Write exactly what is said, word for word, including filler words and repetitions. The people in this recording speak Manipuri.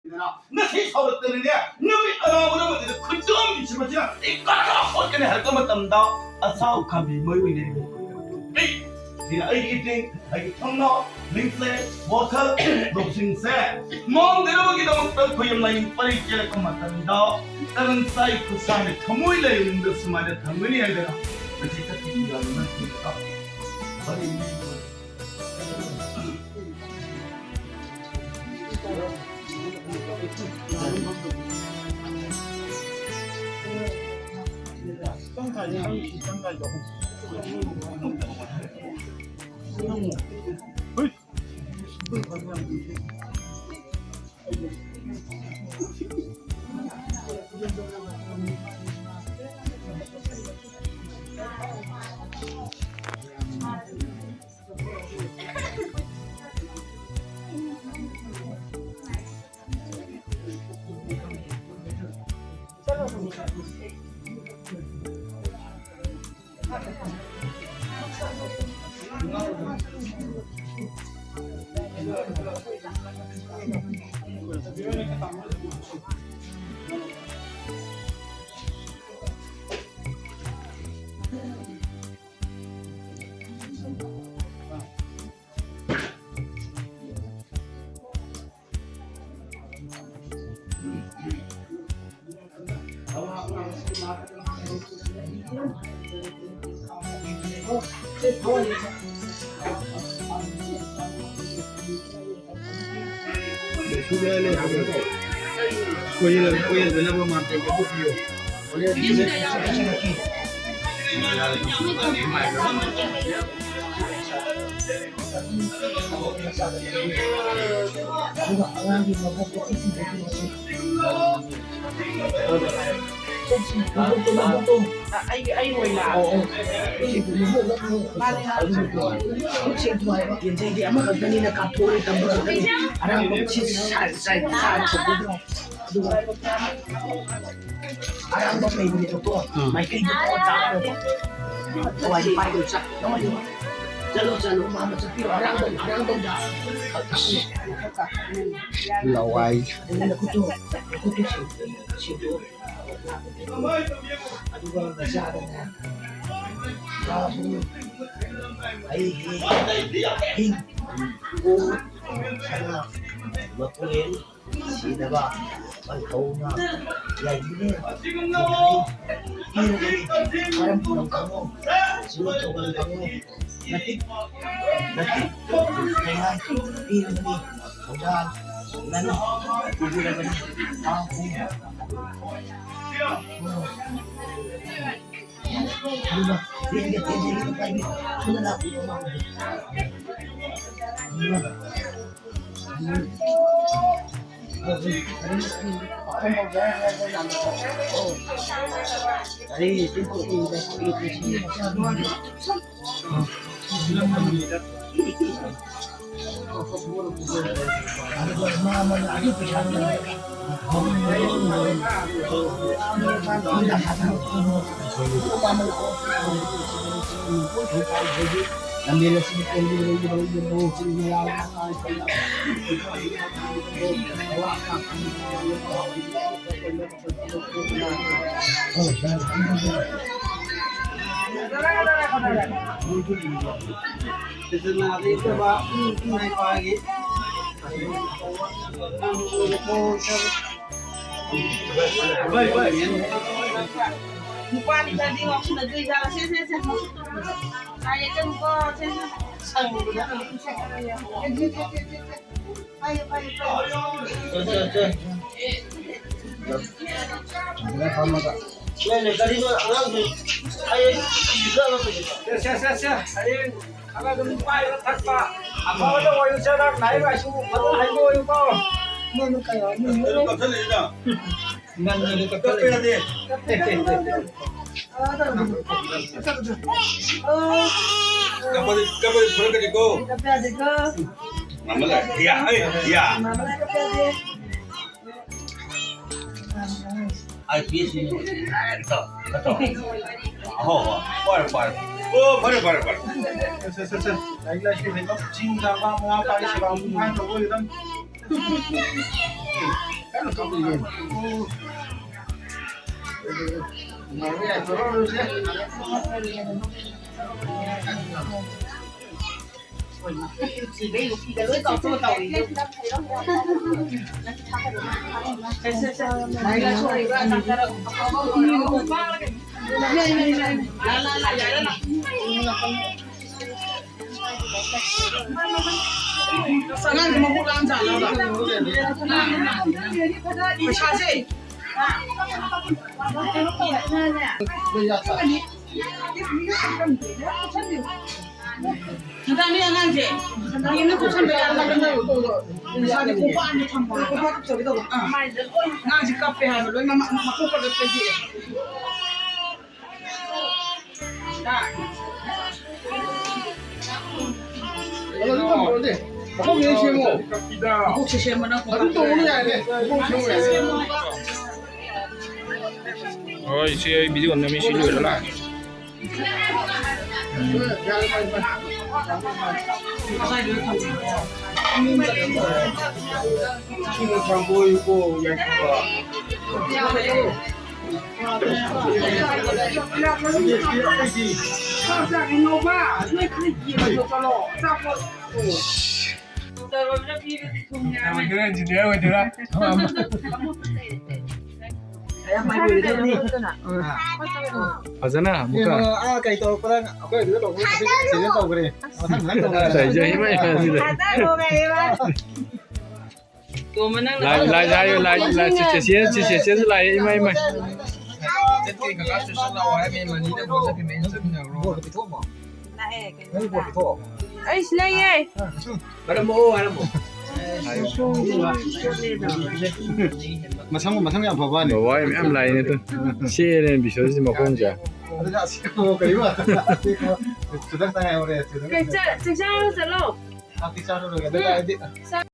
ꯉꯁꯤ ꯁꯥꯎꯔꯛꯇꯅꯅꯦ, ꯅꯨꯃꯤꯠ ꯑꯔꯥꯎꯕ ꯑꯃꯗ ꯈꯨꯗꯣꯝꯕꯤꯁꯤꯕꯁꯤꯅ ꯑꯩ ꯀꯔꯝꯅ ꯍꯣꯠꯀꯅꯤ ꯍꯥꯏꯔꯛꯄ ꯃꯇꯝꯗ, ꯑꯁꯥꯎ ꯈꯥꯝꯕꯤ ꯃꯣꯏ ꯑꯣꯏꯅ ꯑꯩ, ꯁꯤꯅ ꯑꯩꯒꯤ ꯏꯇꯤꯡ, ꯑꯩꯒꯤ ꯊꯧꯅꯥ, ꯃꯤꯡꯁꯦ, ꯋꯥꯈꯜ, ꯂꯧꯁꯤꯡꯁꯦ ꯃꯥꯡꯗꯅꯕꯒꯤꯗꯃꯛꯇ ꯈꯣꯏꯔꯝ ꯂꯥꯏꯅꯤꯡ ꯄꯔꯤꯡ ꯆꯦꯜꯂꯛꯄ ꯃꯇꯝꯗ, ꯇꯔꯪ ꯆꯥꯏ ꯈꯨꯠꯁꯥꯅ ꯊꯃꯣꯏ ꯂꯥꯏꯅꯤꯡꯗ ꯁꯨꯃꯥꯏꯅ ꯊꯝꯒꯅꯤ ꯍꯥꯏꯗꯅ ꯃꯁꯤ ꯆꯠꯈꯤꯕ ꯌꯥꯔꯣꯏ꯫ ꯀꯣꯏꯍꯜ-, ꯀꯣꯏꯍꯟꯗꯅꯕ ꯃꯥꯟꯇꯣꯞ ꯑꯗꯨ ꯄꯤꯌꯨ꯫ ꯑꯗꯨꯒ ꯑꯉꯥꯡꯒꯤ ꯃꯕꯣꯛꯇꯣ ꯁꯤ ꯁꯤꯟꯗꯣꯛꯄꯤꯔꯁꯤ꯫ ꯑꯩ, ꯑꯩ ꯑꯣꯏꯅ꯫ ꯑꯣ, ꯑꯣ꯫ ꯃꯥꯅꯦ꯫ ꯌꯦꯟꯊꯩꯗꯤ ꯑꯃꯈꯛꯇꯅꯤꯅ ꯀꯥꯞꯊꯣꯛꯑꯦ ꯇꯝꯕ ꯈꯛꯇꯅꯤ꯫ ꯑꯔꯥꯡꯕ ꯁꯤ ꯁꯥꯏ, ꯁꯥꯏ, ꯁꯥꯏ ꯁꯣꯛꯄꯤꯗ꯭ꯔꯣ? ꯑꯗꯨꯒ ꯑꯔꯥꯡꯕ ꯂꯩꯕꯅꯦꯕꯀꯣ꯫ ꯎꯝ꯫ ꯃꯥꯏꯀꯩꯗꯣ ꯂꯣꯏ ꯆꯥꯛꯑꯦꯕ꯫ ꯍꯋꯥꯏꯗꯤ ꯄꯥꯏꯗꯣꯏ ꯆꯥꯛ꯫ ꯂꯧꯍꯜꯂꯣ꯫ ꯆꯠꯂꯣ, ꯆꯠꯂꯣ, ꯃꯥꯃ ꯆꯠꯄꯤꯔꯣ, ꯑꯔꯥꯡꯕꯝ, ꯑꯔꯥꯡꯕꯝꯗ꯫ ꯂꯋꯥꯏ꯫ ꯑꯗꯨꯒ ꯅꯈꯨꯠꯇꯨ, ꯅꯈꯨꯠꯇꯨ ꯁꯦꯡꯗꯣꯛꯑꯣ, ꯁꯦꯡꯗꯣꯛꯑꯣ꯫ ꯑꯗꯨꯒ ꯃꯆꯥꯗꯅꯦ, ꯁꯥꯕꯨ, ꯑꯩꯒꯤ ꯍꯤꯡ, ꯀꯣ, ꯁꯅꯥ, ꯃꯀꯣꯏ, ꯁꯤꯗꯕ ꯄꯟꯊꯧꯅ ꯌꯥꯏꯕꯤꯅꯦ꯫ ꯄꯤꯔꯒꯅꯤ꯫ ꯃꯔꯝ ꯄꯨꯝꯅꯃꯛ ꯈꯪꯉꯨ꯫ ꯆꯤꯔꯨ ꯊꯧꯒꯜ ꯈꯪꯉꯨ꯫ ꯃꯇꯤꯛ ꯃꯇꯤꯛ ꯀꯩꯍꯥꯏ ꯄꯤꯔꯕꯅꯤ꯫ ꯊꯧꯖꯥꯜ ꯅꯪ ꯄꯨꯕꯤꯔꯕꯅꯤ꯫ ꯄꯥꯎ ꯄꯨ꯫ ꯑꯗꯨꯒ ꯌꯦꯡꯒꯦ, ꯌꯦꯡꯒꯦ, ꯌꯦꯡꯒꯦ, ꯄꯥꯏꯕꯤꯌꯨ꯫ ꯊꯨꯅ ꯂꯥꯛꯄꯤꯌꯨ꯫ ꯅꯨꯄꯥꯅꯤ ꯈꯔꯗꯤ ꯉꯥꯎꯁꯤꯟꯅꯗꯣꯏ ꯖꯥꯠꯂ? ꯁꯦ, ꯁꯦ, ꯁꯦ꯫ ꯉꯥꯏ ꯌꯦꯛꯀꯅꯨꯀꯣ꯫ ꯁꯦ, ꯁꯦ꯫ ꯁꯪꯕꯗ꯫ ꯐꯩꯌꯦ, ꯐꯩꯌꯦ, ꯐꯩꯌꯦ꯫ ꯆꯠ, ꯆꯠ, ꯆꯠ꯫ ꯐꯝꯃꯒ꯫ ꯅꯣꯏꯅꯦ, ꯀꯔꯤꯅꯣ ꯑꯉꯥꯡꯁꯤꯡ ꯍꯌꯦꯡ ꯁꯤꯈ꯭ꯔꯕ ꯀꯩꯅꯣ? ꯁꯦ, ꯁꯦ, ꯁꯦ, ꯁꯦ꯫ ꯍꯌꯦꯡ ꯈꯔ ꯑꯗꯨꯝ ꯄꯥꯏꯕ ꯊꯛꯄ ꯑꯐꯕꯗ ꯑꯣꯏꯌꯨ, ꯆꯦ, ꯅꯪ ꯂꯥꯏꯔꯤꯛ ꯂꯥꯏꯁꯨ ꯐꯖꯅ ꯍꯩꯕ ꯑꯣꯏꯌꯨꯀꯣ꯫ ꯅꯣꯏꯅ ꯀꯩꯅꯣ, ꯅꯣꯏ, ꯅꯣꯏ꯫ ꯀꯞꯊꯠꯂꯛꯏꯗ꯫ ꯉꯟꯅ ꯀꯞꯄ ꯌꯥꯗꯦ꯫ ꯀꯞꯄꯗꯤ, ꯀꯞꯄꯗꯤ ꯐꯨꯔꯛꯀꯅꯤꯀꯣ꯫ ꯀꯞꯄ ꯌꯥꯗꯦꯀꯣ꯫ ꯃꯥꯃ ꯂꯥꯛꯑꯦ꯫ ꯌꯥ, ꯑꯩ, ꯌꯥ꯫ ꯃꯥꯃ ꯂꯥꯛꯑꯦ, ꯀꯞꯄ ꯌꯥꯗꯦ꯫ I P S C ꯀꯠꯇꯣ, ꯀꯠꯇꯣ꯫ ꯑꯍꯣ, ꯍꯣ꯫ ꯄꯥꯏꯔꯣ, ꯄꯥꯏꯔꯣ꯫ ꯑꯣ, ꯐꯔꯦ, ꯐꯔꯦ, ꯐꯔꯦ꯫ ꯁꯦ, ꯁꯦ, ꯁꯦ, ꯁꯦ꯫ ꯂꯥꯏꯔꯤꯛ ꯂꯥꯏꯁꯨ ꯍꯩꯕ, ꯆꯤꯡ ꯀꯥꯕ, ꯃꯃꯥ ꯃꯄꯥꯒꯤ ꯁꯦꯕꯥ ꯃꯄꯨꯡ ꯐꯥꯅ ꯇꯧꯕ ꯑꯣꯏꯒꯗꯕꯅꯤ꯫ ꯀꯟꯅ ꯇꯧꯔꯤꯌꯦ꯫ ꯑꯣ꯫ ꯉꯥꯏꯕ ꯌꯥꯏ, ꯇꯧꯔꯔꯣꯏꯁꯦ꯫ ꯑꯉꯥꯡꯁꯦ ꯃꯕꯨꯛ ꯂꯥꯝ ꯖꯥꯠꯂꯕ? ꯄꯩꯁꯥꯁꯦ꯫ ꯍꯟꯗꯛ ꯅꯣꯏ ꯑꯉꯥꯡꯁꯦ ꯌꯦꯡꯅ ꯀꯨꯞꯁꯟꯕ ꯌꯥꯗꯕꯅꯦ꯫ ꯏꯁꯥꯁꯦ ꯈꯣꯡꯄꯥꯛ ꯑꯃ ꯊꯝꯃꯣ꯫ ꯈꯣꯡꯄꯥꯛ ꯀꯨꯞꯁꯒꯦ ꯇꯧꯕ꯫ ꯑꯥ꯫ ꯑꯉꯥꯡꯁꯦ ꯀꯞꯄꯦ ꯍꯥꯏꯕ ꯂꯣꯏꯅꯃꯛ ꯃꯀꯣꯛꯀꯗꯣ ꯊꯣꯏꯗꯣꯛꯑꯦ꯫ ꯑꯗꯣ ꯑꯗꯨ ꯇꯧꯔꯣꯅꯦ꯫ ꯃꯀꯣꯛ ꯌꯦꯡ ꯁꯦꯝꯃꯣ꯫ ꯃꯀꯣꯛꯁꯦ ꯁꯦꯝꯕ ꯅꯪ ꯑꯗꯨꯝ ꯇꯧꯕꯅ ꯌꯥꯏꯅꯦ꯫ ꯃꯀꯣꯛ ꯁꯦꯝꯃꯣ ꯌꯥꯏꯅꯦ꯫ ꯍꯣꯏ, ꯏꯆꯦ, ꯑꯩ ꯚꯤꯗꯤꯑꯣ ꯅꯝꯃꯤ, ꯁꯤ ꯂꯣꯏꯔ ꯂꯥꯛꯑꯒꯦ꯫ ꯇꯧꯔꯣꯏꯗ꯭ꯔꯥ, ꯏꯟꯖꯤꯅꯤꯌꯥꯔ ꯑꯣꯏꯗꯣꯏꯔꯥ? ꯐꯖꯅ ꯑꯃꯨꯛꯀ꯫ ꯑꯥ, ꯀꯩ ꯇꯧꯔꯛꯄꯗ ꯑꯩꯈꯣꯏ ꯑꯗꯨꯗ ꯇꯧꯕꯗ ꯁꯤꯗ ꯇꯧꯈ꯭ꯔꯦ꯫ ꯃꯊꯪ ꯃꯊꯪ ꯇꯧꯈ꯭ꯔꯦ꯫ ꯂꯩꯖꯩ, ꯏꯃꯥ, ꯏꯃꯥ, ꯁꯤꯗ꯫ ꯂꯥꯏ, ꯂꯥꯏ, ꯂꯥꯏ, ꯂꯥꯏ, ꯂꯥꯏ, ꯆꯦꯆꯦ, ꯆꯦꯆꯦ, ꯆꯦꯆꯦꯁꯨ ꯂꯥꯛꯑꯦ, ꯏꯃꯥ, ꯏꯃꯥ꯫ ꯆꯠꯀꯦ ꯀꯀꯥ, ꯆꯠꯁꯤ ꯂꯥꯛꯑꯣ ꯍꯥꯏꯔꯝꯃꯦ, ꯃꯅꯤꯗ ꯐꯣꯟ ꯆꯠꯈꯤꯕꯅꯦ, ꯑꯩꯅ ꯆꯠꯃꯤꯟꯅꯈ꯭ꯔꯣ꯫ ꯕꯣꯜ ꯄꯤꯊꯣꯛꯑꯝꯃꯣ꯫ ꯂꯥꯛꯑꯦ, ꯀꯩꯅꯣ ꯅꯪ ꯕꯣꯜ ꯄꯤꯊꯣꯛꯑꯣ꯫ ꯑꯩꯁ ꯂꯩꯌꯦ꯫ ꯍꯥꯏꯔꯝꯃꯣ, ꯍꯥꯏꯔꯝꯃꯣ꯫ ꯃꯁꯝ, ꯃꯁꯝ ꯌꯥꯝ ꯐꯕ ꯋꯥꯅꯤ꯫ ꯕꯕꯥ ꯍꯣꯏ ꯃꯌꯥꯝ ꯂꯥꯛꯏꯅꯦ ꯇꯨ꯫ ꯁꯤꯅꯦ ꯕꯤꯁꯣꯁꯤ ꯃꯈꯣꯡꯁꯦ꯫ ꯑꯗꯨꯅ ꯑꯁꯤ ꯀꯩꯕ? ꯆꯨꯗꯛꯇ ꯉꯥꯏꯍꯧꯔꯦ, ꯆꯨꯗꯛ꯫ ꯀꯩ ꯆꯥ-, ꯆꯥꯛ ꯆꯥꯔꯨ ꯆꯠꯂꯣ꯫ ꯆꯥꯛꯇꯤ ꯆꯥꯔꯨꯔꯒꯦ, ꯑꯗꯨ ꯇꯥꯔꯗꯤ꯫